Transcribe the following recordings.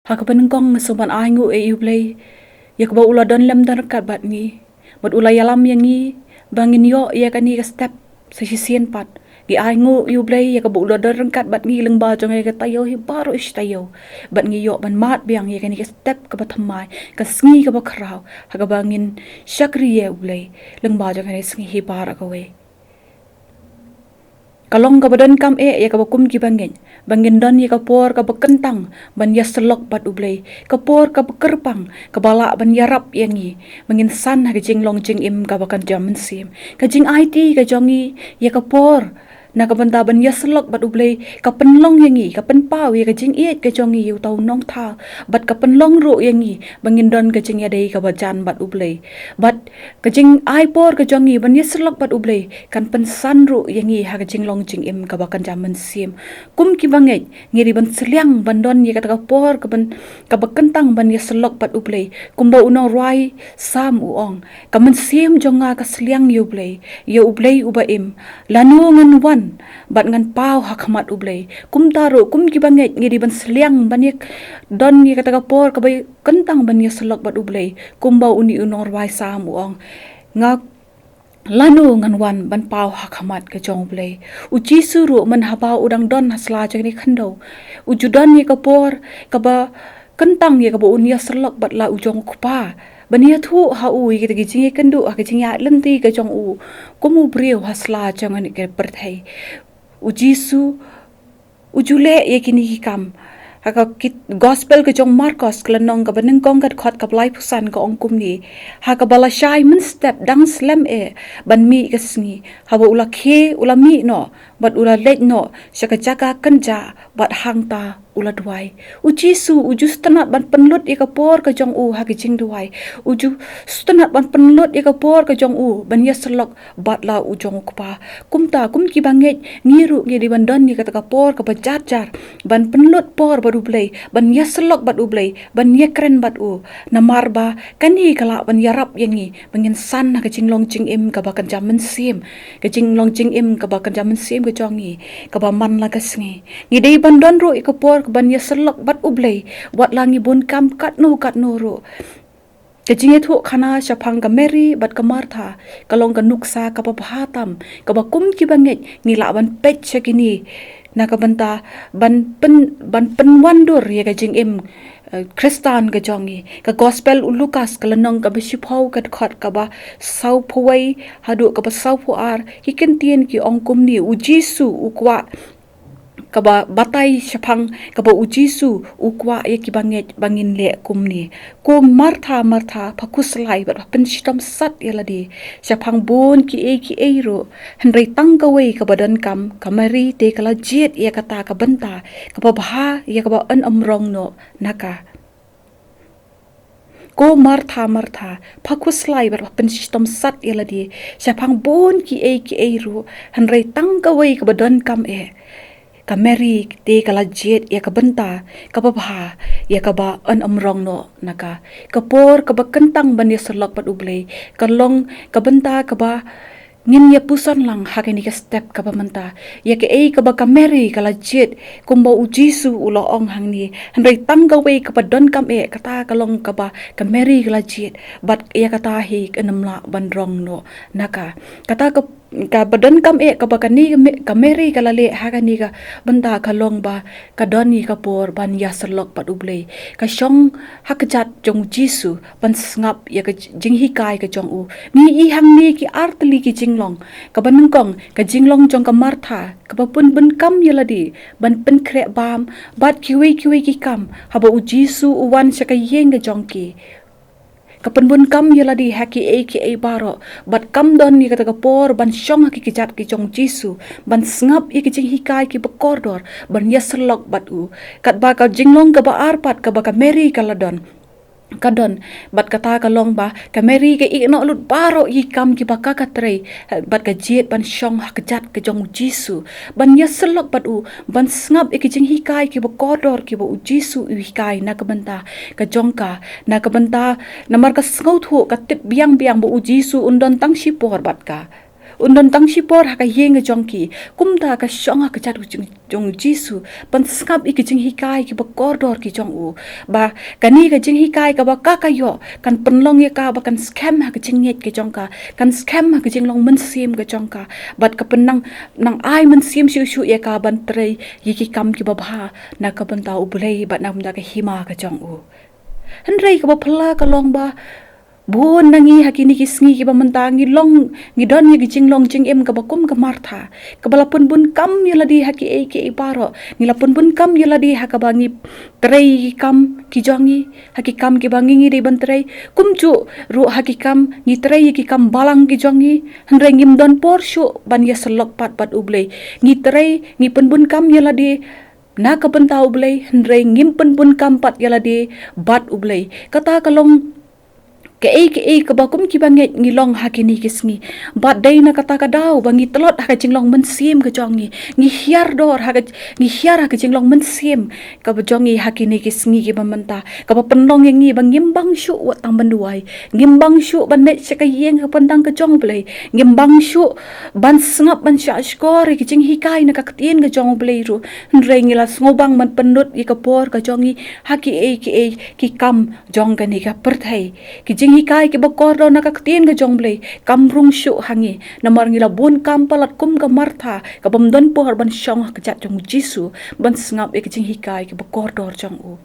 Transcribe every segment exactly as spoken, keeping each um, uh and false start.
Ha kaba nyngkong nga sngewbha ban ai nguh ïa U Blei ïa kaba u la don lem don ryngkat bad ngi, bad u la ïalam ïa ngi ba ngin ïoh ïa kane ka step sa shisien pat. Ngi ai nguh ïa U Blei ïa kaba u la don ryngkat bad ngi lyngba jong kane ka taïew hi baroh shi taïew, bad ngi ïoh ban mad biang ïa kane ka step kaba thymmai, ka sngi kaba khraw ha kaba ngin shakri ïa U Blei lyngba jong kane ka sngi hi baroh kawei. Ka long kaba donkam eh ïa kaba kum ki bangeit ba ngin don ïa ka por kaba kyntang ban ïasyllok bad U Blei, ka por kaba kyrpang kaba lah ban ïarap ïa ngi ba ngin san ha ka jinglong jingim kaba kynja mynsiem. Ka jingaiti ka jong ngi ïa ka por na ka bynta ban ïasyllok bad U Blei ka pynlong ïa ngi, ka pynpaw ïa ka jingïeit ka jong ngi ïa uta u nongthaw, bad ka pynlong ruh ïa ngi ba ngin don ka jingïadei kaba jan bad U Blei. Bad ka jingai por ka jong ngi ban ïasyllok bad U Blei kan pynsan ruh ïa ngi ha ka jinglong jingim kaba kynja mynsiem. Kum ki bangeit ngi dei ban sliang ban don ïa kata ka por kaba, kaba kyntang ban ïasyllok bad U Blei. Kumba u nongrwai Salm u ong, ka mynsiem jong nga ka sliang ïa U Blei, ïa U Blei uba im. Lano ngan wan bad ngan paw ha khmat U Blei? Kumta ruh kum ki bangeit ngi dei ban sliang ban ïa don ïa kata ka por kaba kyntang ban ïasyllok bad U Blei. Kumba une u nongrwai Salm u ong, nga lano ngan wan ban paw ha khmat ka jong U Blei? U Jisu ruh mynhaba u dang don ha sla jong kane ka khyndew, u ju don ïa ka por kaba kyntang ïa kaba un ïasyllok bad la u jong U Kpa, ban ïathuh ha u ïa kita ki jingïakynduh ha ka jingïaid lynti ka jong u kum u briew ha sla jong kane ka pyrthei. U Jisu u ju leh ïa kine ki kam. Ha ka kit-, gospel ka jong Markos ka lynnong kaba nyngkong ka dkhot kaba laiphew san ka ong kumne, ha kaba lashai mynstep dang slem eh ban mih ka sngi, haba u la khie u la mih noh bad u la leit noh sha ka jaka kynjah bad hangta u la duwai. U Jisu u ju sngewtynnat ban pynlut ïa ka por ka jong u ha ka jingduwai. U ju sngewtynnat ban pynlut ïa ka por ka jong u ban ïasyllok bad la u jong U Kpa. Kumta kum ki bangeit ngi ruh ngi dei ban don ïa kata ka por kaba jar jar ban pynlut por bad U Blei, ban ïasyllok bad U Blei, ban ïakren bad u. Namar ba kane ka lah ban ïarap ïa ngi ba ngin san ha ka jinglong jingim kaba kynja mynsiem, ka jinglong jingim kaba kynja mynsiem ka jong ngi kaba man la ka sngi. Ngi dei ban don ruh ïa ka por kaban ïasyllok bad U Blei wat la ngi bun kam katno katno ruh. Ka jingïathuhkhana shaphang ka Mary bad ka Martha ka long ka nuksa kaba bha tam kaba kum ki bangeit ngi lah ban peit sha kine na ka bynta ban pyn, ban pynwandur ïa ka jingim, eh, Khristan ka jong ngi. Ka gospel u Lukas ka lynnong kaba shiphew ka dkhot kaba sawphew wei haduh kaba sawphew ar, ki kyntien ki ong kumne: U Jisu u kwah, kaba batai shaphang kaba U Jisu u kwah ïa ki bangeit ba ngin leh kumne: Ko Martha, Martha, pha khuslai bad pha pynshitom sat ïa lade shaphang bun kiei kiei ruh, hynrei tang kawei kaba donkam, ka Mary te ka la jied ïa kata ka bynta kaba bha ïa kaba yn ym rong noh na ka. Ko Martha, Martha, pha khuslai bad pha pynshitom sat ïa lade shaphang bun kiei kiei ruh, hynrei tang kawei kaba donkam eh, ka Mary te ka la jied ïa ka bynta kaba bha ïa kaba yn ym rong noh na ka. Ka por kaba kyntang ban ïasyllok bad U Blei ka long ka bynta kaba ngin ïa puson lang ha kane ka step kaba mynta. Ïa kaei kaba ka Mary ka la jied, kumba U Jisu u la ong hangne, hynrei tang kawei kaba donkam eh, kata ka long kaba ka Mary ka la jied, bad ïa kata hi kan ym lah ban rong noh na ka. Kata ka, kaba donkam eh kaba kane ka Me-, ka Mary ka la leh ha kane ka bynta ka long ba ka don ïa ka por ban ïasyllok bad U Blei, ka shong ha kjat jong U Jisu ban sngap ïa ka jinghikai ka jong u. Ngi i hangne ki artylli ki jinglong. Kaba nyngkong, ka jinglong jong ka Martha kaba pynbun kam ïa lade ban pynkhreh bam bad kiwei kiwei ki kam haba U Jisu u wan sha ka ïing ka jong ki. Ka pynbun kam ïa lade ha kiei kiei baroh, bad kam don ïa kata ka por ban shong ha ki kjat ki jong U Jisu ban sngap ïa ki jinghikai kiba kordor, ban ïasyllok bad u. Katba ka jinglong kaba ar pat kaba ka Mary ka la don, ka don, bad kata ka long ba ka Mary ka ïeh noh lut baroh ïa ki kam kiba ka ka trei, bad ka jied ban shong ha kjat ka jong U Jisu ban ïasyllok bad u, ban sngap ïa ki jinghikai kiba kordor kiba U Jisu u hikai na ka bynta ka jong ka, na ka bynta, namar ka sngewthuh, ka tip biang biang ba U Jisu un don tang shipor bad ka. Un don tang shipor ha ka ïing ka jong ki. Kumta ka shong ha ka kjat jong, jong u Jisu ban sngap ïa ki jinghikai kiba kordor ki jong u. Ba kane ka jinghikai kaba ka ka ïoh kan pynlong ïa ka ba kan skhem ha ka jingngeit ka jong ka, kan skhem ha ka jinglong mynsiem ka jong ka. Bad ka pynang, nang ai mynsiem shuh shuh ïa ka ban trei ïa ki kam kiba bha na ka bynta U Blei bad na ka bynta ka hima ka jong u. Hynrei kaba phylla ka long ba bun na ngi ha kine ki sngi kiba mynta ngi long, ngi don ïa ki jinglong jingim kaba kum ka Martha, kaba la pynbun kam ïa lade ha kiei kiei baroh. Ngi la pynbun kam ïa lade ha kaba ngi trei ki kam ki jong ngi, ha ki kam kiba ngi, ngi dei ban trei. Kumjuh ruh ha ki kam, ngi trei ïa ki kam balang ki jong ngi, hynrei ngim don por shuh ban ïasyllok pat bad U Blei. Ngi trei, ngi pynbun kam ïa lade na ka bynta U Blei, hynrei ngim pynbun kam pat ïa lade bad U Blei. Kata ka long kaei kaei kaba kum kiba ngeit ngi long ha kine ki sngi. Bad dei na kata ka daw ba ngi tlot ha ka jinglong mynsiem ka jong ngi. Ngi hiar dor ha ka, ngi hiar ha ka jinglong mynsiem kaba jong ngi ha kine ki sngi kiba mynta, kaba pynlong ïa ngi ba ngim bang shuh wat tang ban duwai, ngim bang shuh ban leit sha ka ïing ka pyndang ka jong U Blei, ngim bang shuh ban sngap ban shahshkor ïa ki jinghikai na ka ktien ka jong U Blei ruh. Hynrei ngi la sngewbang ban pynlut ïa ka por ka jong ngi ha kiei kiei ki kam jong kane ka pyrthei. Ki jinghikai kiba kordor na ka ktien ka jong U Blei kam rung shuh ha ngi, namar ngi la bun kam palat kum ka Martha, kabym don por ban shong ha ka kjat jong u Jisu ban sngap ïa ki jinghikai kiba kordor jong u.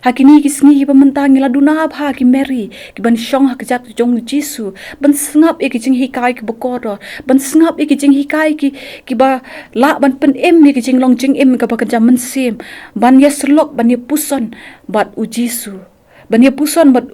Ha kine ki sngi kiba mynta ngi la duna bha ki Mary kiban shong ha ka kjat jong u Jisu ban sngap ïa ki jinghikai kiba kordor, ban sngap ïa ki jinghikai ki, kiba lah ban pynim ïa ki jinglong jingim kaba kynja mynsiem, ban ïasyllok, ban ïapuson bad u Jisu, ban ïapuson bad,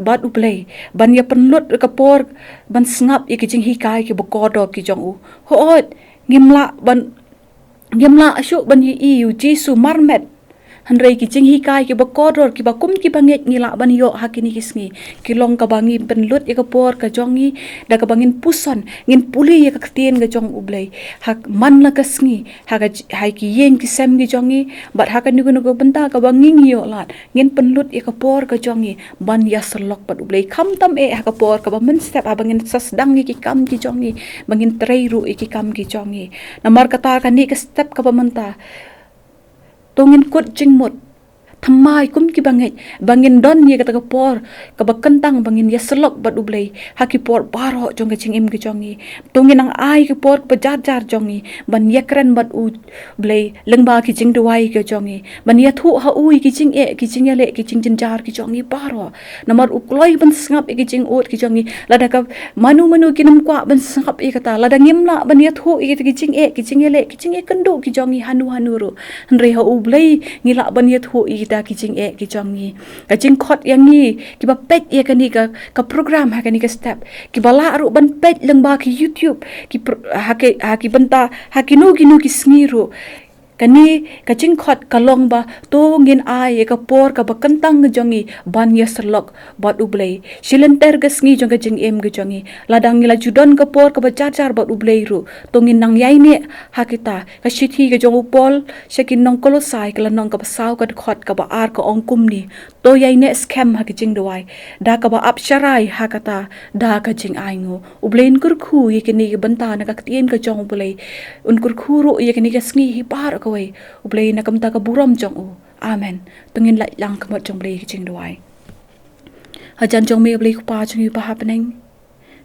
bad U Blei, ban ïapynlut ka por ban sngap ïa ki jinghikai kiba kordor ki jong u. Hooid, ngim lah ban, ngim lah shuh ban ïohi ïa u Jisu marmet. Hynrei ki jinghikai kiba kordor kiba kum kiba ngeit ngi lah ban ïoh ha kine ki sngi ki long kaba ngi pynlut ïa ka por ka jong ngi da kaba ngin puson, ngin pule ïa ka ktien ka jong U Blei ha man la ka sngi, ha ka j-, ha ki ïing ki sem ki jong ngi, bad ha kano kano ka bynta kaba ngi ïoh lad, ngin pynlut ïa ka por ka jong ngi ban ïasyllok bad U Blei. Khamtam eh ha ka por kaba mynstep haba ngin sa sdang ïa ki kam ki jong ngi, ba ngin trei ruh ïa ki kam ki jong ngi. Namar kata kane ka step kaba mynta, to ngin kut jingmut. Thymmai kum kiba ngeit ba ngin don ïa kata ka por kaba kyntang ba ngin ïasyllok bad U Blei ha ki por baroh jong ka jingim ka jong ngi. To ngin nang ai ka por kaba jar jar jong ngi ban ïakren bad U Blei lyngba ki jingduwai ka jong ngi, ban ïathuh ha u ïa ki jingeh, ki jingïaleh, ki jingjynjar ki jong ngi baroh. Namar u kloi ban sngap ïa ki jingud ki jong ngi. Lada ka mano mano kin ym kwah ban sngap ïa kata, lada ngim lah ban ïathuh ïa kita ki jingeh, ki jingïaleh, ki jingeh kynduh ki jong ngi hano hano ruh, hynrei ha U Blei ngi lah ban ïathuh ïa kita ki jingeh ki jong ngi. Ka jingkhot ïa ngi kiba peit ïa kane ka, ka program ha kane ka step, kiba lah ruh ban peit lyngba ki YouTube, ki pro-, ha ki, ha ki bynta, ha kino kino ki sngi ruh. Kane ka jingkhot ka long ba to ngin ai ïa ka por kaba kyntang ka jong ngi ban ïasyllok bad U Blei. Shi lynter ka sngi jong ka jingim ka jong ngi, lada ngi la ju don ka por kaba jar jar bad U Blei ruh, to ngin nang ïaineh ha kita. Ka shithi ka jong u Paul sha ki nong Kolosai ka lynnong kaba saw ka dkhot kaba ar ka ong kumne: To ïaineh skhem ha ka jingduwai, da kaba ap sharai ha kata da ka jingainguh. U Blei un kyrkhu ïa kine ki bynta na ka ktien ka jong U Blei. Un kyrkhu ruh ïa kine ki sngi hi baroh kawei, U Blei na ka bynta ka burom jong u. Amen. To ngin leit lang ka mot jong U Blei ka jingduwai. Hajan jong me U Blei Kpa jong ngi uba ha bneng,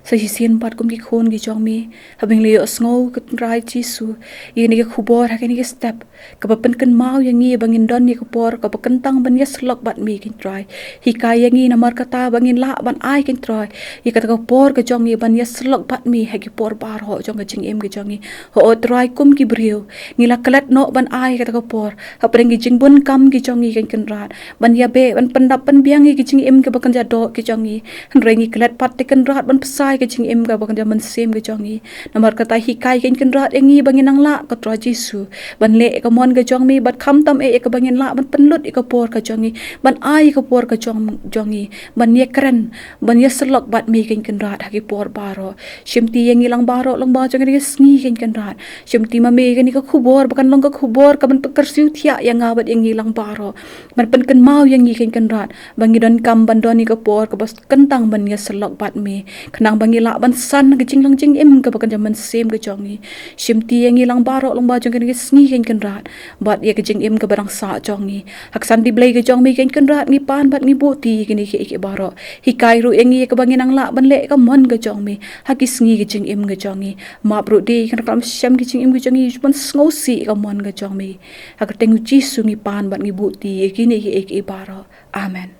sa shisien pat kum ki khun ki jong me, haba ngi la ïohsngew, ko Trai Jisu, ïa kane ka khubor ha kane ka step, kaba pynkynmaw ïa ngi ba ngin don ïa ka por kaba kyntang ban ïasyllok bad me, ko Trai. Hikai ïa ngi namar kata ba ngin lah ban ai, ko Trai, ïa kata ka por ka jong ngi ban ïasyllok bad me ha ki por baroh jong ka jingim ka jong ngi. Hooid Trai, kum ki briew ngi la klet noh ban ai kata ka por hapdeng ki jingbun kam ki jong ngi, ko Kynrad, ban ïabeh, ban pyndap pynbiang ïa ki jingim kiba kynja doh ki jong ngi. Hynrei ngi klet pat, ko Kynrad, ban pynshai ka jingim kaba kynja mynsiem ka jong ngi. Namar kata hikai, ko Kynrad, ïa ngi ba ngin nang lah, ko Trai Jisu, ban leh ïa ka mon ka jong me, bad khamtam eh ïa kaba ngin lah ban pynlut ïa ka por ka jong ngi, ban ai ïa ka por ka jong, jong ngi ban ïakren, ban ïasyllok bad me, ko Kynrad, ha ki por baroh. Shimti ïa ngi lang baroh lyngba jong kane ka sngi, ko Kynrad. Shimti ma me ïa kane ka khubor ba kan long ka khubor kaban pynkyrsiew thiah ïa nga bad ïa ngi lang baroh, ban pynkynmaw ïa ngi, ko Kynrad, ba ngi donkam ban don ïa ka por kaba kyntang ban ïasyllok bad me, khnang ba Ngi lah ban san ka jinglong jingim kaba kan jam mynsiem ka jong ngi. Shimti ïa ngi lang baroh lyngba jong kane ka sngi, ko Kynrad, bad ïa ka jingim kaba dang sah jong ngi. Ha ka san di Blei ka jong mi, ko Kynrad, ngi pan bad ngi buh ti ïa kine kiei kiei baroh. Hikai ruh ïa ngi ïa kaba ngin nang lah ban leh ka mon ka jong mi ha ki sngi ka jingim ka jong ngi. Map ruh de ïa ka khlem shem ka jingim ka jong ngi ban sngewsih ïa ka mon ka jong mi. Ha ka kyrteng U Jisu ngi pan bad ngi buh ti ïa kine kiei kiei baroh. Amen.